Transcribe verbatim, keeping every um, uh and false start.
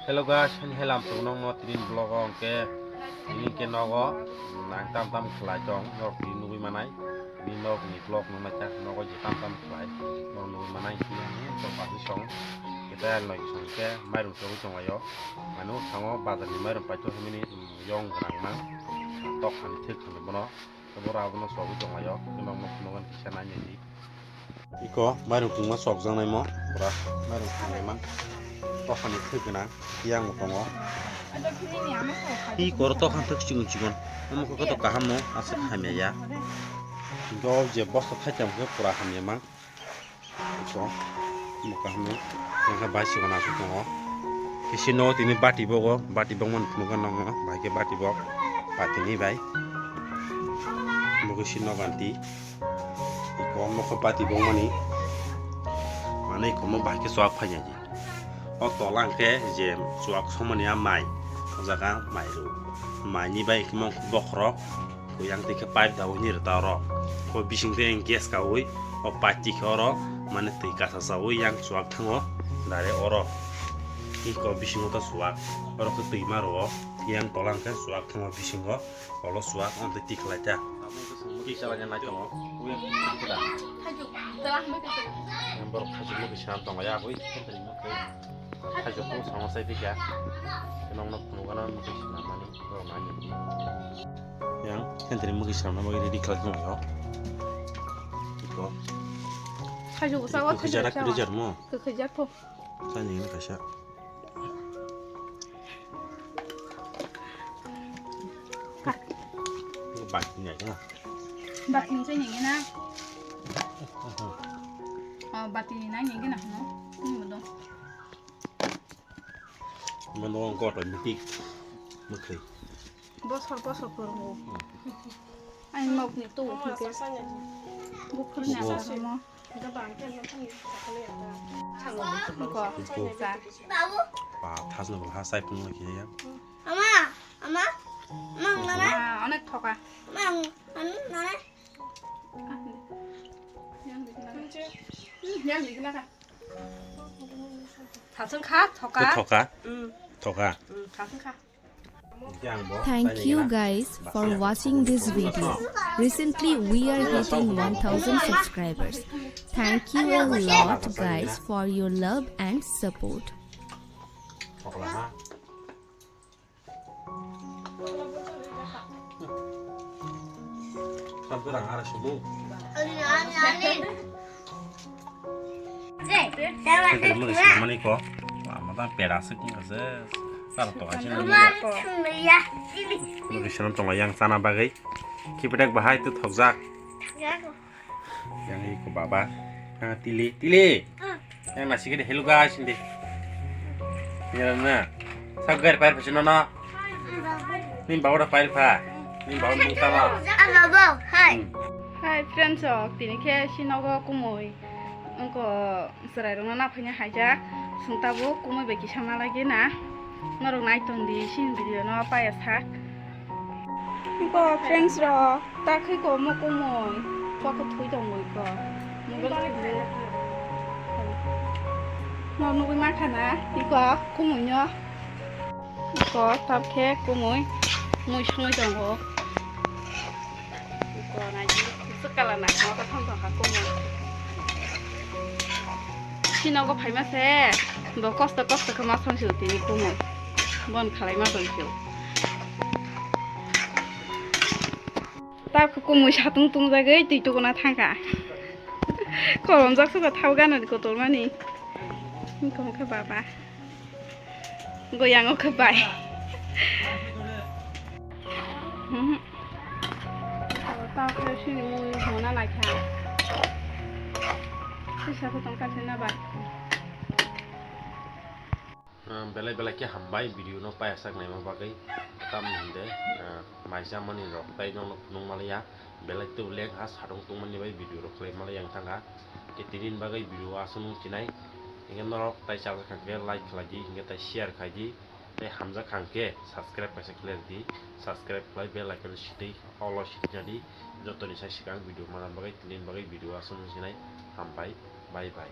Hello guys, ani helam tongnong no tinin vlog o hwnkhe tinin khe nogo nang tam tam khlai tong norok tini nugwi manai. Tini norok ni vlog nung naikha nogo je tam tam khlai norok nugwi manai. Tini ani to basi song khe tayal noi song khe mairum chogwi tonglaio. Manu thango bazar ni mairum paito himini yong gwnang mang tok hani thik hani bono. Borok abono chogwi tonglaio, norok no phunukgani kisa nainai di. Iko mairum kwngma chokjaknaimo, pura mairum kwngnaima. Tokhani thwk gwnang, yang bo tongo. Iko oro tokhan thwk chikon chikon, omo khe koto kaham no, aswk hamya ya. Hwnkhe o je bosta thaitamo khe pura hamya mang. Iko, omo kaham no, tei khe bai sikon aswk tongo. Kisi no tini bati bogo, bati bokmani phunukgwi nongo, bai khe bati bok, batini bai. Omo khe si noganti. Iko omo khe bati bokmani. Mane iko omo bai khe chuak phainai di. O tola hwnkhe je chuak somani a mai. O jaga mai rw. Mai ni bai khe omo bokhorok. Yang twi khe pipe daui ni rw ta oro. O bising twi gas kaui. O pipe twi khe oro. Mane twi kasa chaui yang chuak thango. Dare oro. Iko bisingo ta chuak. Oro khe twi ma rw o. Yang tola hwnkhe chuak thango bisingo. Olo chuak, ang tei tikhlai ta. Mukhi chala nai tongo. Uya kuda. Yang borok khajik mukhi chala tongo ya, ui. Khajik ko sama sai dikha. Nong nok phunukgana mukhi chala mani, borok nai ni. Yang, hentri mukhi chala mani ready khlai tongo yo. Iko. Khajik usa wa khajik usa. Khajak mo. Khajak ko. Sani ni kaisa. Bati ni aja. Bati ni sai ni na. Oh, bati ni na ni na no. Ni mo do. Mano ko to mitik. Mukhi. Bosor bosor kormo. Ai nok ni to. Bukhruni asar mo. Iko. Ba, thasno ba, ha, sai phunukgwi ya. Ama, ama, mang nana. Ah, onek thoka. Mang, mang nana. Yang di kena. Yang di kena ka. Thasung kha, thoka. Thoka. Mm. Thoka. Mm, thasung kha. Thank you guys for watching this video. Recently, we are hitting one thousand subscribers. Thank you a lot, guys, for your love and support. Mani ko, mata pera se kung se, sar to asin. Mani ko. Mukhi chala tong yang chana bagwi. Kipetek bahai tu thokjak. Yang iko baba. Yang tili, tili. Yang nasi gede hello guys hindi. Yang na. Sab gari pair pasi nono. Nin bawa da pair pa. Nin bawa mung tama. Hi friends, ok tini khe sinogo kumui. Ongko Chwrairokno naphaina haijak, chwng tabuk kumui bai kisa malagina. Norok nai tongdi, chini video no paya sak. Iko friends rok, ta khe ko omo kumui, kok thui tongo iko. Mobile tongdi. Norok nugui mankha na, iko kumui no. Iko tab khe kumui, mui songwi tongo. Iko naidi, kusuk colour naithok naithok thang tongkha kumui. Sinogo phaima se, bo kosto kosto khe ma song sio tini kumui. Bon khalai ma tong sio. Tabuk kumui satung tungjagwi twi tukuna thangkha. Kolomjak sukha thao gana kotor mani. Wngkha wngkha baba. Goyang o khe bai. Mhm. Tao khe sini mui hona naikha. Sisa khe tong kaisa na bai. Ah, belai belai khe hambai video no paiyasak naima bagwi. Tamni hwnkhe, ah, mai chamani rok tai nokno phunuk maliya. Belai tei lengha satung tongmani bai video rok khlai maliya wng thangkha. Khe tini bagwi video aswk nung chinai. Hinkhe norok tai chajak kha khe like khlai di, hinkhe tai share khai di. Tei hamjak kha khe subscribe kaisa khlai di. Subscribe khlai bell icon sitwi all o sitwi di. Jotoni sai swkang video manna bagwi tini bagwi video aswk nung chinai. Hambai, bye bye.